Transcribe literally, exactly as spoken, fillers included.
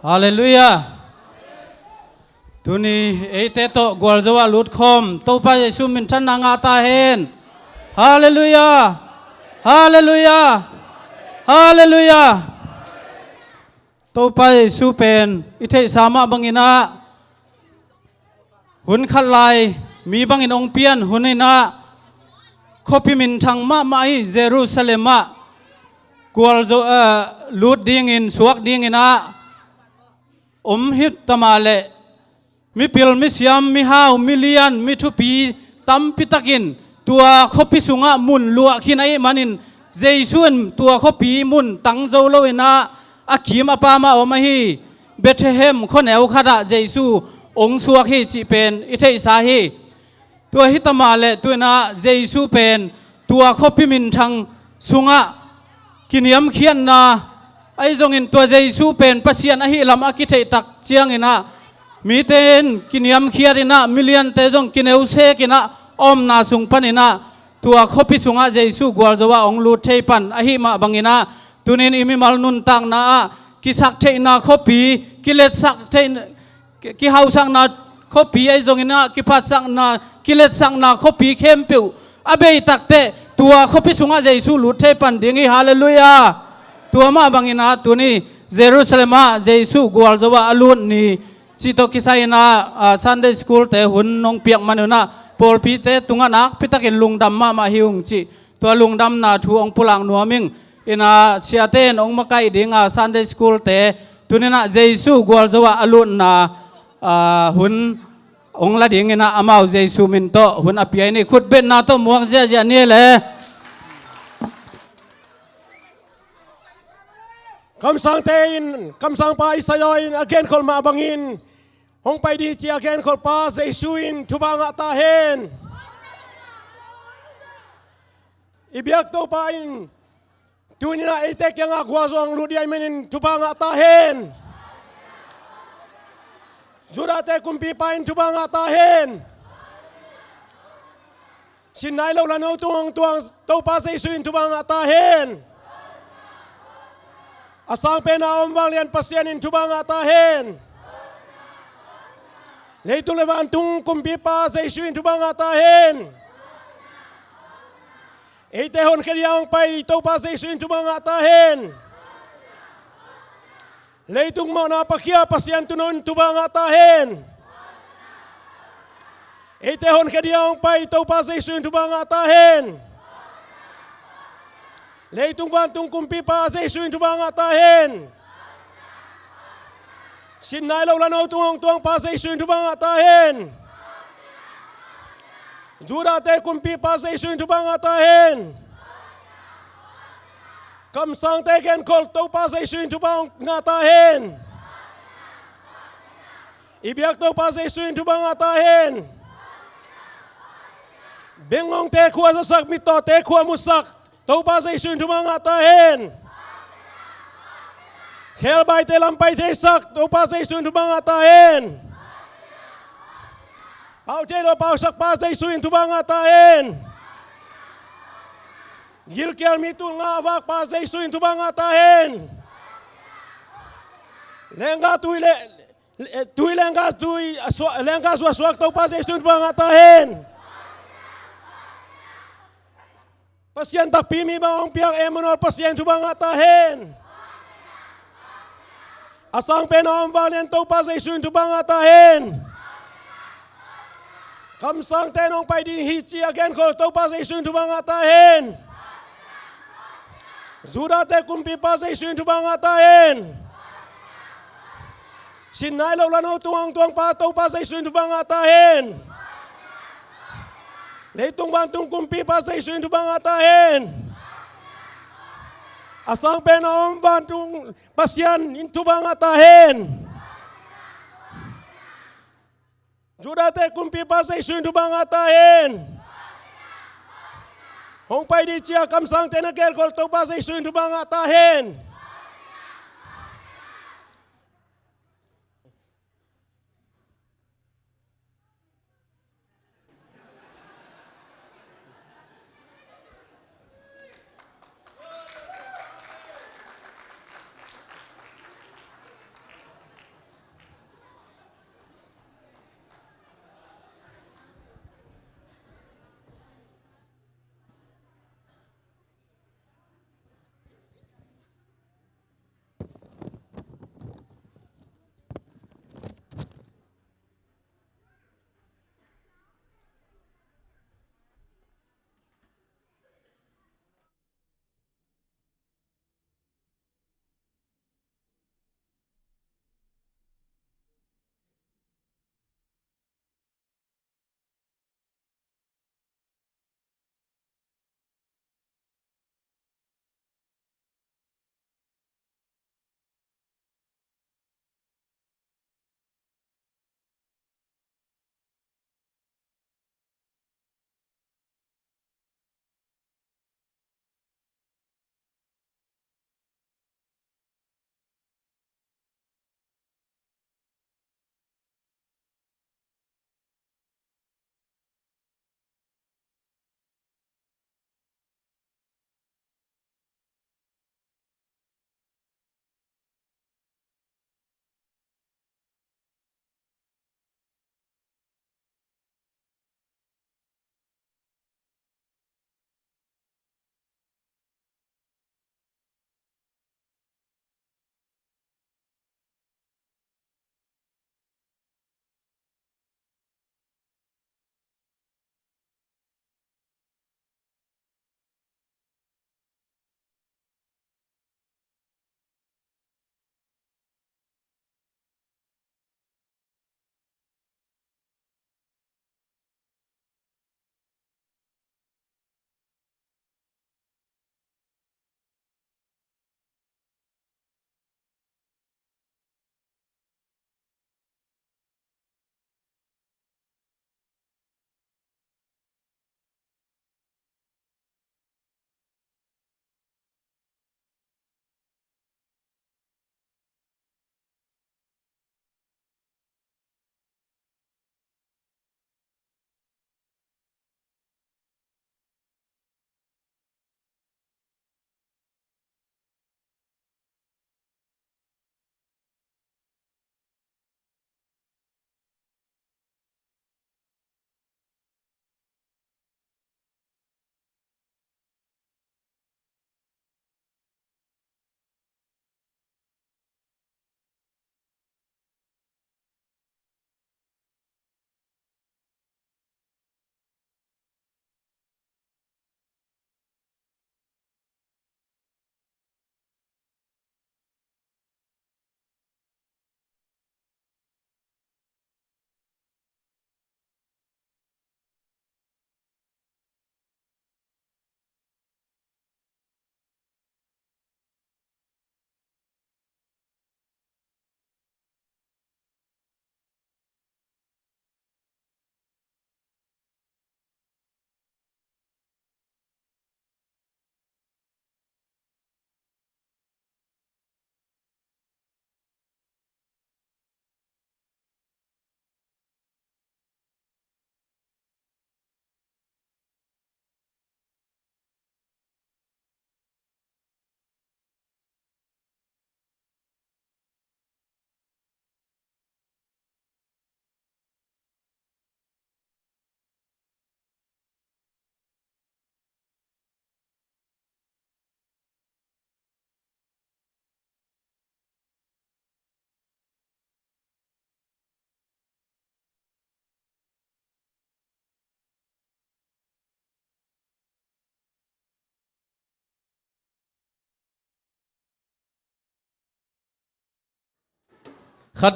Halleluiah. Tuni eite tawh gualzo ah lutkhawm Topa Jesu minthanna ngah ta hen. Halleluiah. Halleluiah. Halleluiah. Topa Jesu pen i theihsa mah banginah hun khat lai mi bangin hong pian huninah khuapi minthang mahmah hi Jerusalem ah gualzo, eh, lut dingin, suak dinginah om hi ta mah leh mipil, misiam, mihau, milian, mithupi tampi takin tua khuapi sungah mun luah khin ahih manin Jesu in tua khuapi mun tang zo loinah a kim a pamah om ahi Bethlehem khuaneu khatah Jesu hong suak hi cih pen i theihsa hi. Tua hi ta mah leh tuinah Jesu pen tua khuapi minthang sungah kiniamkhiatna ahi zongin tua Jesu pen Pasian ahi lam a kitheih tak cianginah mite in kiniamkhiatinah miliante zong kineusekinah a omna sung paninah tua khuapi sungah Jesu gualzo ah hong lut thei pan ahih mah banginah tunin i mimal nuntakna ah kisaktheihna khuapi, kiletsak theih, ki, kihausakna khuapi ahi zonginah, kiphatsakna, kiletsakna khuapi khempeuh a bei takteh tua khuapi sungah Jesu lut thei pan ding hi. Halleluiah. Tua mah banginah tuni Jerusalem ah Jesu gualzo ah a lut ni cih tawh kisai inah, ah, Sunday school te hun nong piak manunah pawlpite tungah nakpitakin lungdam mahmah hi ung cih tua lungdamna thu hong pulak nuam ing. Inah siate in hong makaih dinga Sunday school te tuninah Jesu gualzo ah a lutna, ah, hun hong la dinginah amau Jesu min tawh hun a pia i ni. Khutbetna tawh muak ziahziah ni le. Kamsangte in, kamsangpa Isaiah in a genkholh mah bangin hong pai ding ci a genkholhpa Jesu in thupha ngah ta hen. I biak Topa in tuninah eite kiangah gualzo hong lut ding ahih manin thupha ngah ta hen. Judahte kumpipa in thupha ngah ta hen. Sin nai lo lano tung hong tuang Topa Jesu in thupha ngah ta hen. A sangpen a om vanglian Pasian in thupha ngah ta hen. Leitung le vantung kumpipa Jesu in thupha ngah ta hen. Eite honkhia ding a hong pai Topa Jesu in thupha ngah ta hen. Leitung mawhna pakhia Pasian tuuno in thupha ngah ta hen. Eite honkhia ding a hong pai Topa Jesu in thupha ngah ta hen. Leitung vantung kumpipa Jesu in thupha ngah ta hen. Sin nai lo lano tung hong tuangpa Jesu in thupha ngah ta hen. Judahte kumpipa Jesu in thupha ngah ta hen. Kamsangte genkholh Topa Jesu in thupha ngah ta hen. I biak Topa Jesu in thupha ngah ta hen. Bengngongte khua zasak, mittawte khua musak Topa Jesu in thupha ngah ta hen. Khelbaite lam pai theisak Topa Jesu in thupha ngah ta hen. Pau thei lo pausakpa Jesu in thupha ngah ta hen. Gilkial mi tul nga a vakpa Jesu in thupha ngah ta hen. Lengga tui le, tui lengga tui a sua-, lengga sua suak Topa Jesu in thupha ngah ta hen. Pasian takpi mi bang hong piak Emmanuel Pasian thupha ngah ta hen. A sangpen a om vanglian Topa Jesu in thupha ngah ta hen. Kamsangte in hong pai ding hi ci a genkholh Topa Jesu in thupha ngah ta hen. Judahte kumpipa Jesu in thupha ngah ta hen. Sin nai lo lano tung hong tuangpa Topa Jesu in thupha ngah ta hen. Leitung vantung kumpipa Jesu in thupha ngah ta hen. A sangpen a om vantung Pasian in thupha ngah ta hen. Judahte kumpipa Jesu in thupha ngah ta hen. Hong pai ding ci a kamsangte in a genkholh Topa Jesu in thupha ngah ta hen.